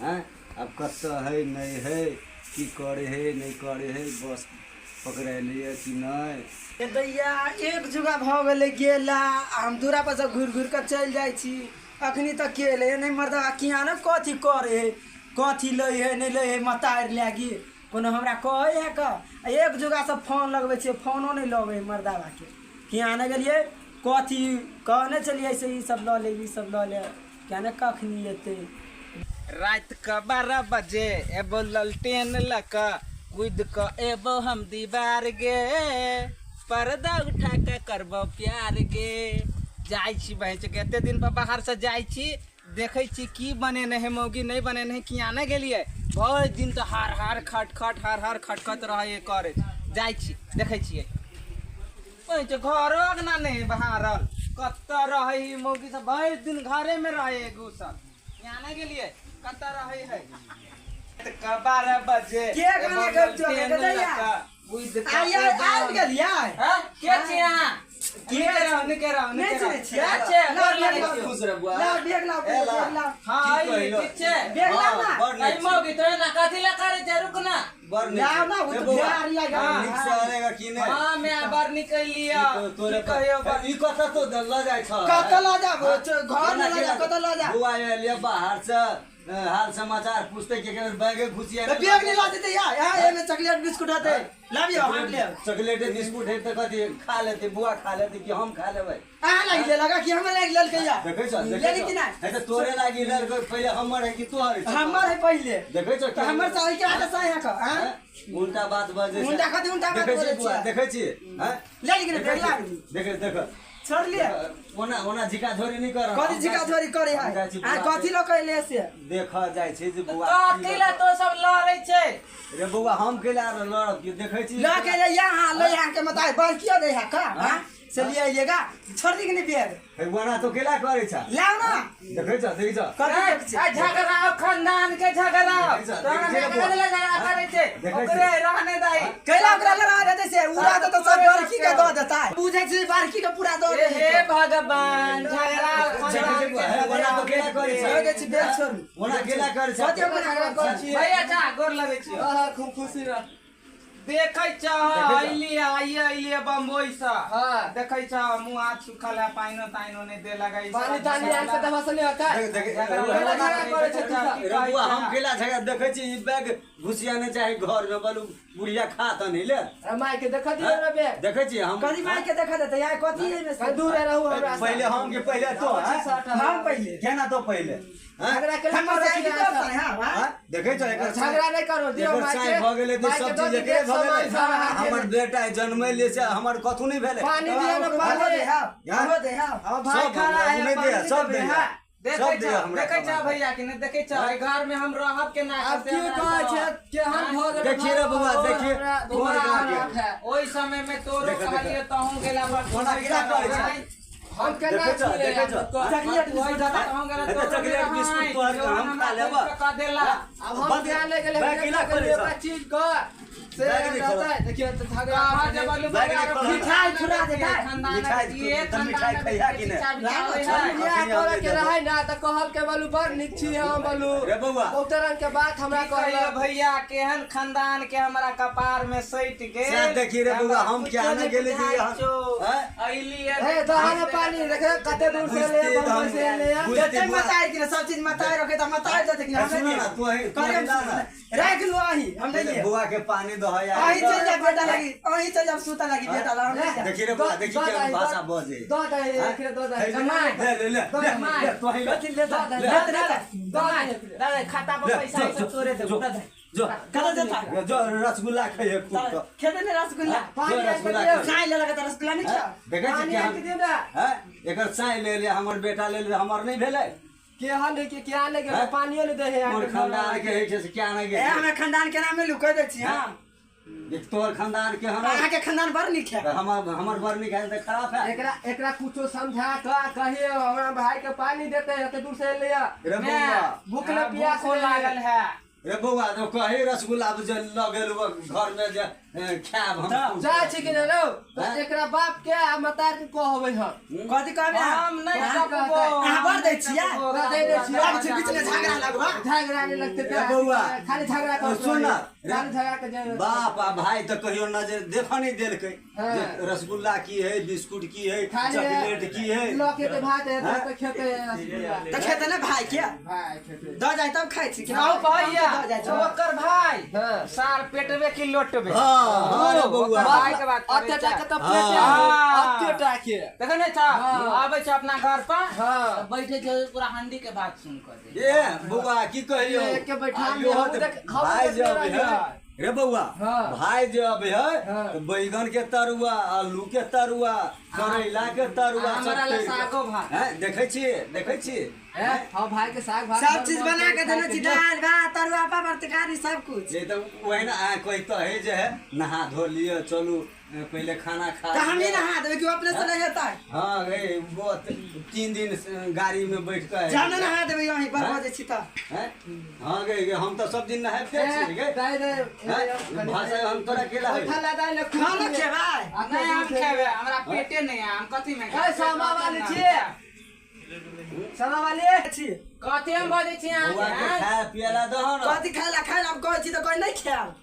आँय आब कतऽ हइ नहि हइ की करै हइ नहि करै हइ बस पकड़ेलैए कि नहि ए दैया एक जुगा भऽ गेलै गेला आ हम दूरा पर से घुरि घुरि कऽ चलि जाइ छी अखनी तक के एलै नहि मर्दबा किया ने कथी करै हइ कथी लै हइ नहि लै हइ मतारि लागी कोनो हमरा कहै हइ कऽ आ एक जुगासँ फोन लगबै छियै फोनो नहि लगै हइ मर्दाबाके किया नहि गेलियै कथी कहने छलियै से ई सब लऽ ले ई सब लऽ ले किया ने कखनी एतै रातिके 12 बजे एबो ललटेन लऽ कऽ कूदि कऽ एबो हम दीवार गे पर्दा उठा कऽ करबो प्यार गे जाइ छी बहन के एते दिन पर बाहरसँ जाइ छी देखै छी की बनेने है मौगी नहि बनेने है किया नहि गेलियै भरि दिन तऽ हार हार खट खट हार हार खटखट रहै करे जाइ छी देखै छियै ओहि जे घरो अङ्गना नहि बहारल कतऽ रहै है मौगी सब भरि दिन घरेमे रहै है घुसल यहाँ नहि गेलियै कतऽ रहै है तऽ 12 बजे के गाना गाबि चुकल है, दैया? आइ आबि गेलियै हँ? के छी अहाँ के रहू निके रहू नहि निके चिन्है रहू छियै? के छै ला, गोर बैग लगै लाउ, छियौ। खुश रह बुआ ला बैग लाउ ए ला। बैग लाउ हँ की अइली, कहियो? ठीक छै बैग लाउ हँ, ना बड़ अइ नीक मौगी तो एना कथी लए करै छै रुक ना बड़ नीक लाउ ना, ओ ए तऽ बौआ, भेड़ लगा। नीक से आएगा कि नहि हँ मैं बड़ निकलिया ई तोरे की कहियो बड़ ई कतऽ तो लऽ जाइ छ कतऽ लऽ जाब घर मे लऽ जाब कतऽ लऽ जाब बौआ आयल बाहर से हाल समाचार पूछते कि केकर बैगे घुसिया तऽ बैग नहि लऽ जेतै यार यहाँ एहिमे चॉकलेट बिस्कुट हेतै लाबियौ हम लेब चॉकलेट बिस्कुट है तऽ कथी खा लेतै बुआ खा लेतै कि हम खा लेबै अहाँ लागि लेलक कि हमरा लागि लेलकै या देखै छ लेली कि नहि है तऽ तोरे लागि लेलकै पहिले हमर है कि तोहर है हमर है पहिले देखै छ तऽ हमर से के आदत है यहाँ के हैं? उल्टा बात बजै छै। उल्टा कथी उल्टा बात देखै बजै छी बुआ छियै? देखै छी हैं? लेली कि नहि देखै बैग छी? लाबी देख देख छोड़ लिए ओना ओना झिका झोरी नहि कर कथी झिका झोरी करे है हम जाइ छी आ बुआ कथी लऽ के एले से देख जाइ छै जे बुआ कथी लए तो सब लड़ै छै रे बौआ हम केला लड़ब कि देखै छी लऽ के एले यहाँ ले यहाँ के मताई बड़ कियो दे है का हां से लिए आइएगा छोड़ दी कि नहीं बैग हे ओना तो केला करै छ लाओ ना देखै छ देखै छ कथी देखै छी? आ झगड़ा खानदान के झगड़ा देखै छ, तोरा देखै छ झगड़ा लए झगड़ा करै छै देखै छ। ओकरे रहने दाई कैला ओकरा लड़ा देते से उड़ा देते सब बड़की के दऽ देता बुझै छी बड़की के पूरा दऽ हे दे हे भगवान झगड़ा देखै छ बुआ, हे ओना तो केला करै छ दऽ दै छी बैग छोड़ू ओना केला करै छ कथी ओकरा झगड़ा करै छी भैया जा गोर लगै छियौ हाँ खूब खुशी रह देखै छ देखै छ। अइली आइए अइली बम्बई से हाँ। देखै छ मुँह हाथ सुखल है पाइनो ताइनो नहीं दे लगै पानी तानी आन से दवा से नहीं होता देख देख झगड़ा केला झगड़ा करै छै तू सब। रे बुआ हम केला झगड़ा देखै छी ई बैग घुसिया नहि चाही घर मे बलू बुढ़िया खा तऽ नहि ले अरे माय के देखा दियो ना बैग देखै छी हम कथी माय के देखा देते यार कथी एमे से कहीं दूर रहू हमरा से। पहिले हम के पहिले तो हैं? हम पहिले केना तो पहिले हैं? झगड़ा के हमर करै से छी की अहाँ तो सब। हां हां हैं? देखै छ एकर झगड़ा नहीं करो दियो एकर माय साँझ के भऽ गेलै तऽ माय के सब दऽ चीज दियौ एकरे भऽ सामान गेलै सब अहाँके। हमर बेटा जन्मैले से हमर कथू नहि भेलै पानी दियो ना हमरो पानी दे हां हमरो दे हां हमर भाई सब खड़ा है हमरा नहि दे सब पानी दे देबै, हाँ। देखै सब दे छ हमरा देखै छ सामान। भैया कि नहि देखै छ एहि घर में हम रहब के ना अब की कहै छै केहन भऽ गेलै देखिए रे बौआ, देखिए। तोहर तोहर गाँव के। ओहि समय में तोरो देखो, देखो। कहलिए तहूँ गेला पर ओना केना करै छै? हम केना देखै छ, छुए देखै छ। चॉकलेट बिस्कुट देता हे तऽ चॉकलेट बिस्कुट तोहर हम खा लेबऽ। कह देला अब हम ध्यान ले गेलै बैग केना करै छ? ओकरा चीज के से बैग नहि खोलऽ। रहतै देखियौ तऽ झगड़ा कहाँ जे बलू बैग नहि खोलऽ। मिठाई छुड़ा देता मिठाई तऽ मिठाई खैहा कि नहि? बियाह करे के रहै ना तऽ कहल के बोलू बड़ नीक छी हम बोलू रे बौआ। बहुत रंग के बात हमरा कहियो कहलक भैया केहन खानदान के हमरा कपार में सटि गेल सएह देखी रे बौआ, हम क्या ने गेली जे यहाँ- हैं? अइली हे दहा ने पानी देख कते दूर से ले बुझते बम्बई से ले बुझते देते बुआ। मताई कि सब चीज मताई रखे त मताई देते कि हम सुन नहीं ना, तू अहीं- तू करे अहीं ला ना। राख लो अही हम नहीं लिए बुआ के पानी दह यार अही चल जा बेटा लगी अही चल जा सूता लगी बेटा ला हम नहीं जा देखी रे बौआ देखी क्या भाषा बजे दऽ दही एकरे दऽ दही ले ले ले ले ले तू अहीं ले। कथी लेता दे, लेते लेते दऽ दही दादा खाता पर ले, पैसा जो, सब तोरे दे जो, दे जो कतऽ देता जो रसगुल्ला खइहे खूब कऽ खेते ने रसगुल्ला पानी जो आनि के रसगुल्ला दियौ। खाइ लेलक त रसगुल्ला नहीं खा देखै छी पानी केहन आनि के दियौ ना हैं? एकर साँइ ले ले हमर बेटा ले ले हमर नहि भेलै केहन है कि क्या ले गेलै हैं? पानियो नहि दै है मोर खानदान के होइ छै से क्या नहि ए गेल हमरा खानदान के नाम लुकै दै छी हां देख तोहर खानदान के हम अहाँ के खानदान बड़ नीक है हमर हमर बड़ नीक है तऽ खराब है एकरा एकरा कुछो समझा के कहिए हमरा भाई के पानी देते एते दूर से ले रे बौआ भूख न प्यास लागल है रे बौआ तो कहे रसगुल्ला जे लऽ गेल घर में जे खायब हम। जाइ छी कि नहि रौ? तऽ हैं? एकरा बाप के आ मतार के कहबै हम। कथी कहबै अहाँ? हम नहि अहाँ सकबो। अहाँ बर दै छियै? बर दै दै छियै। आब छै बीच में झगड़ा लगबा। झगड़ा नहि लगतै ए बौआ। खाली झगड़ा कर सुन ना। खाली झगड़ा के जाय बाप आ भाई तऽ कहियो नजर देखऽ नहि देलकै हाँ। जे रसगुल्ला की है, बिस्कुट की है, खाली चॉकलेट की है। लऽ के तऽ भात हेतै हैं? तऽ खेतै रसगुल्ला। तऽ खेतै ने भाई के भाय खेतै। दऽ जाय तब खाइ छी। आउ भैया, दऽ जाइ छी। ओकर भाई हाँ। सार पेटबे की लोटबे। हाँ, हाँ रे बौआ। ओकर भाई के बात करै अते टा के तऽ हाँ। पेटे हाँ। अते टा के। देखै नहि छ? हाँ। आबै छ अपना घर पर हाँ। तऽ बैठे छै, पूरा हंडी के बात सुन कऽ दे। ए बौआ की कहियौ, एके बैठा आइयो हमहूँ तऽ देख- हमहूँ भाई जे देखने अबै है रहियै। रे बौआ, हाँ। भाई जे अबै है हाँ। तऽ बैगन के तरुआ, आलू के तरुआ, करैला के तरुआ, हमरा सब लए तरि कऽ। सागो भात। हैं, देखै छियै, देखै छियै। हैं? हाँ भाई के साग भात सब चीज बना के देने छी, दालि भात तरुआ पापड़ तरकारी सब कुछ। जे तऽ ओहिना अहाँ कहिते है जे है नहा धो लिअ, चलू पहिले खाना खा तऽ हमही लिअ। नहा देबै कि ओ अपने से नहि हेतै? हाँ गे, बहुत 3 दिन से गाड़ी में बैठ कऽ जाउ ने नहा देबै यहीं पर हैं? बजै छी तऽ। हैं? हाँ गे, गे, हम तऽ सब दिन नहाइते छियै गे। दाइ दाइ हैं? भाषा हम तोरा केला है। बैठल दाइ ले खाना खेबै? नहि हम खेबै, हमरा पेटे नहि है, हम कथी में ए सामा वाली छियै, सामा वाली छी। कथी हम बजै छी अहाँ? बौआ के खाय पियला दहो ने। कथी खाय ला? खाय ला हम कहै छी तऽ कहै नहि खायब।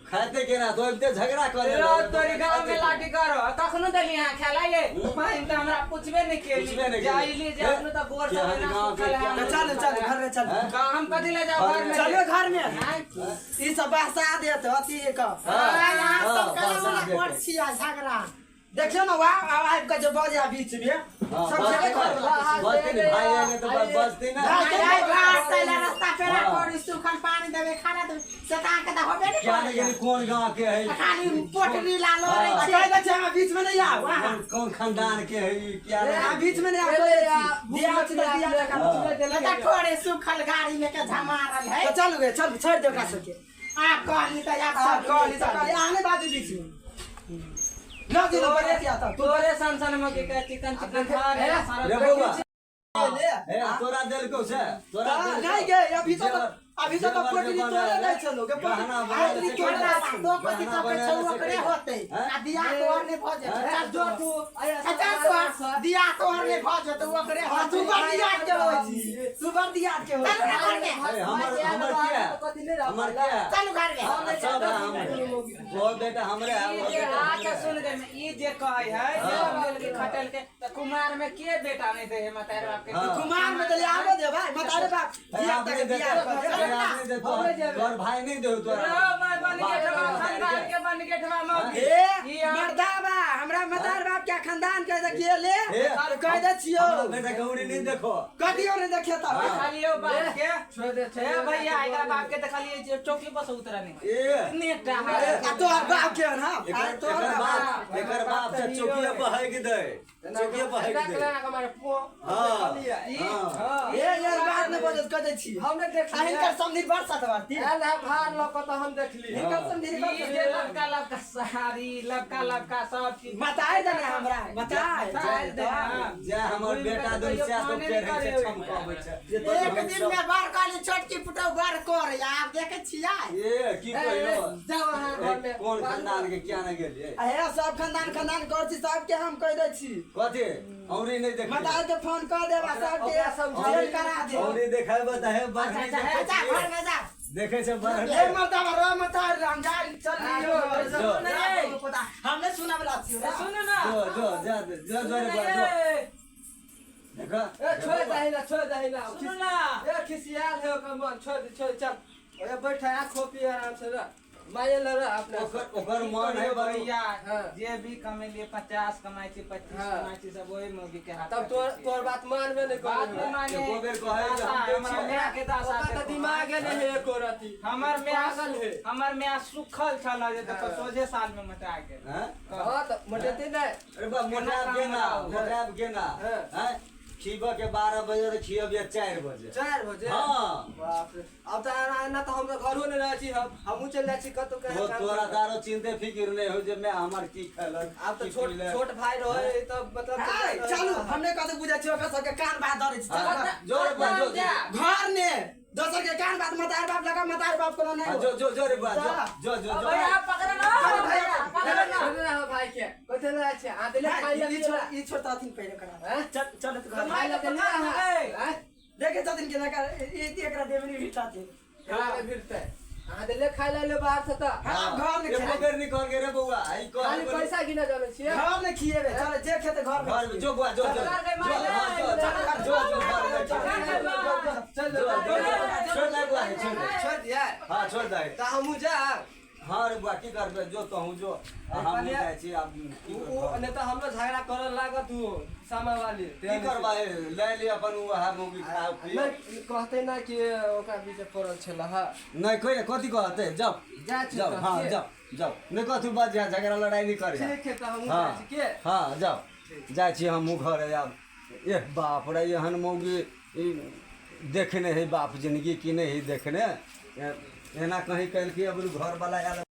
खाते केना तो एते झगड़ा करे रो तोरी गाँव में लाठी करो कखनो देली अहाँ खेला ये पानि तऽ हमरा पुछबे नहि केली। पुछबे नहि केली। जाइली जे अपनो तऽ गोर सब केहन एना गाँव के सुखल है। तऽ चलू चलू घर में चलू। हैं? हम कथी ले जाउ घर में? चलू घर में। आँय? ई सब बहसा देत अथी एक। हाँ, अहाँ सब हाँ, कला बरसा वाला देतै। कर छियै झगड़ा। देखियौ ने वाह आबि कऽ जे बजै बीच में हाँ, सब बजतै छेबे ने, करै। बजतै ने, भाई एले तऽ बजतै ने। भाई के भाई भात लै रास्ता पेड़ा हाँ। करू, सुखल पानी देबै, खाना देबै, से तऽ अहाँके तऽ होबे नहि क्या नहि करैया। गेली, कोन गाँव के है, खाली पोटरी ला लड़ै हाँ। छियै। कहि दै छै अहाँ बीच में नहि आउ अहाँ। कोन कोन खानदान के है ई, क्या नहि अहाँ बीच में नहि आउ कहै छी। बियाह छै तऽ बियाह लगा। तऽ थोड़े सुखल गाड़ी लेके झमारल है। तऽ चलू गे चलू, छोड़ि दे ओकरा सबके। आ कहली तऽ आब आ सब कहली तऽ कहली, अहाँ नहि बाजू बीच में। लऽ दियौ बरियतिया तऽ तोरे सन सन में के कहै चिकन चिकन घर है सारा। रे बौआ, ले। हे तोरा देलकौ से तोरा तऽ देलकौ। नहि गे, अभी तऽ अभी तऽ जेवर पोटरी जे तोड़े बनल नहि छलो गे, पोटरी गहना बनल पोटरी से तोड़े केना? नहि छलो। तो कथी गहना सब बनल छै से ओकरे केना? होतै हैं? आ बियाह तोहर नहि भऽ जेतै। चल जो तू अच्छा तोहर बियाह तोहर नहि भऽ जेतै, ओकरे आ होतै। तू बड़ दियाद के होइ छी, तू बड़ दियाद के होइ चलू छी। ने घर में। हे, हमर हमर के है? हमर के है? चलू घर में। सब है हमरे, वो बेटा हमरे है, ई वो जे बेटा आके हमरे है। सुन गे, ई जे कहै है जे हम देलकै खटल के तऽ कुमार में के बेटा नहि दे है मतारे बाप के? हाँ। कुमार में तऽ आबो दे भाई, मतारे बाप हे, दिया आप तक नहीं बियाह देतो, कऽ दे। हे, आप नहीं देतो, तोहर भाई नहीं देहो तोरा। रो मैं बन के ठवा खानदान के बन के ठवा मौगी। ए ई अहाँ- मर्दाबा हमरा मतार बाप के खानदान के देखिए ले हे, तऽ कहि दै छियौ। हमरा बेटा गौरी नहीं देखो। कथियो नहि देखे तऽ खाली ओ बाप के छोड़ दे। हे भैया, एकरा बाप के देखलिए जे चौकी पर से उतरा नहीं ए इतने टा है। आ तोहर बाप के हन? आ एकर तोहर एकर बाप बाप, एकर बाप से चौकिया बहक दे, चौकिया बहक दे। हाँ हाँ। ए यार बात नहि बजत, कह दै छी। हम नहि आ देखली। हिनकर समधिर बड़ सतवर्ती। आयल है भार लऽ कऽ तऽ हम देखली। हिनकर समधिर बड़ ई जे लबका लबका साड़ी, लबका लबका सब चीज। बताय दे ने हमरा, बताय। बताय दे, हाँ। जे हमर बेटा दुनू सएह सब पेढ़ै छै, छमकबै छै। एक दिन में बड़ कहली छोटकी पुतहु बड़ करे, आब देखै छियै। ए की कहियो, जाओ अहाँ घर में। कोन खानदान के क्या नहि गेलियै? आ हे सब खानदान खानदान कर छी, सबके हम कहि दै छी। कथी औरी नहि देखली? मतार के फोन कऽ देब आ सबके ओकरा समझाबै। जेल करा देब। औरी देखेबै तऽ हे बढ़ अच्छा, अच्छा, जा घर में जा। देखै छै बढ़। ए मर्दाबा रो मतार हम जाय चल लियो। जो। हम नहि सुनऽ वाला छियौ रे। सुन ना। जो जो जा जो जो रे बा जो देख। ए छोड़ दही ना, छोड़ दही ना। सुन ना। ए खिसियाल है ओकर मन, छोड़ दे, छोड़ चल। ओए बैठ आ खो पी आराम से रह, माये लड़ अपना। ओकर ओकर मन है बड़ी। भैया हाँ। जे भी कमेलिए 50 कमाई छी, 25 हाँ। कमाई छी, सब ओही मौगी के हाथ तब काटै तोर छियै। तोर बात मानबे नहि बात करै। नहि माने। एको बेर कहै जे हम दासा, दै हमरा छियै। माय के दासा ओकर तऽ देखो। दिमागे नहि है एको रति। हमर माय पागल है। हमर माय सुखल छल जे देखो सोझे साल में मोटा गेल। हैं? हाँ तऽ मोटेतै नहि। अरे बा मोटाब केना, मोटाब केना? हाँ। हैं? खीबऽ के 12 बजे तऽ खियबियै 4 बजे। 4 बजे? हाँ। बाप रे, अब तऽ एना एना तऽ हम तऽ घरो नहि रहै छी, हम हमहूँ चलि जाइ छी कतहु कहीं वो काम तोरा करऽ। दारो चिन्ते फिकिर नहि हो जे मैं हमर की खेलक आब तऽ की छोट पीलक। छोट भाई रहै तऽ मतलब है, चलू हमने कथी बुझै छियै, ओकरा सबके कान बात धरै छी। चलू हाँ, जोर बा, जो जा। घर ने दोसर के कान बात मतार बाप लगा मतार बाप कोनो नहीं हाँ, जो जो जो रे बुआ जो जा। जो जो जो भैया पकड़ ना चल भैया, पकड़ ना छोड़ ना भाई के कथि ला छै आ देले खाइ ला ई छोड़ ई छोड़ तथिन पहिले करा हैं? चल चल तो घर खाइ ला देले हैं देखे तथिन के ना ई एकरा देवनी भी ताथिन खाइ ला फिरते आ देले खाइ ला ले बाहर से त हाँ, घर में एको खिलाइ। बेर निकल गे रे बौआ आई कह खाली पैसा गिना जाने छियै घर में खिएबे चल जे खेते घर में घर में जो बुआ जो जो चल गए माई जो हाँ, जो जो जो घर में चल जो जो छोड़ दे बुआ छोड़ दे छोड़ दिया हाँ छोड़ दे त हमहू जा हाँ रे बुआ की करबे जो तहूँ जो आ, हम नहीं जाइ छी आब की उ करबा नहीं त हमरो झगड़ा करऽ लागत उ सामा वाली की करबा ए, ले ले अपन उ हा मौगी खाओ पियो नहीं कहते ना कि ओकरा बीच पड़ल छल हा नहीं कोई कथी कहते जाओ जा छी जाओ तऽ हाँ के? जाओ जाओ नहीं कथू बात जा झगड़ा लड़ाई नहीं करे ठीक है त हमहू हाँ जाइ छी के हाँ जाओ जाइ छी हमहूँ घरे आब एह बाप रे एहन मौगी ई देखने है बाप जिंदगी की नहीं है देखने एना कहीं कलखी अब घरवाला आयल।